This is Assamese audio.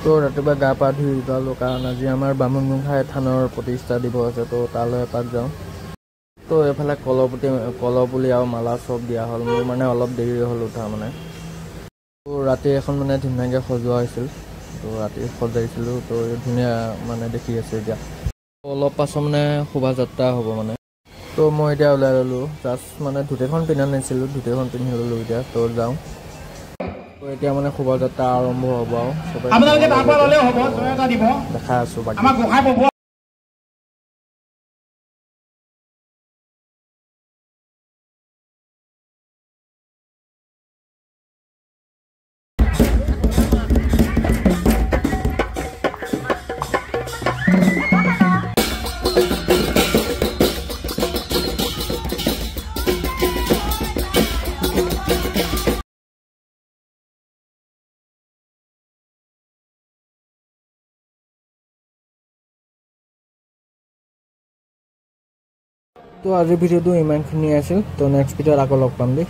তো ৰাতিপুৱা গা পা ধুই ওলালোঁ, কাৰণ আজি আমাৰ বামুণ গোসাঁই থানৰ প্ৰতিষ্ঠা দিৱস আছে, তো তালৈ এপাক যাওঁ। তো এইফালে কলপুলি আৰু মালা চব দিয়া হ'ল। মোৰ মানে অলপ দেৰি হ'ল উঠা মানে। তো ৰাতি এখন মানে ধুনীয়াকৈ সজোৱা হৈছিল, তো ৰাতি সজাইছিলোঁ, তো ধুনীয়া মানে দেখি আছে এতিয়া। অলপ পাছত মানে শোভাযাত্ৰা হ'ব মানে। তো মই এতিয়া ওলাই ল'লোঁ, জাষ্ট মানে ধুতিখন পিন্ধা নাছিলোঁ, ধুতিখন পিন্ধি ল'লোঁ এতিয়া। তো যাওঁ, তো এতিয়া মানে শোভাযাত্ৰা আৰম্ভ হ'ব আৰু চবে আপোনালোকে তাৰ পৰা ল'লেও হ'ব, জয় এটা দিব। দেখাই আছোঁ বাকী। আমাৰ গোসাঁই প্ৰভু। তো আজিৰ ভিডিঅ'টো ইমানখিনি আছিল। তো নেক্সট ভিডিঅ'ত আকৌ লগ পাম দেই।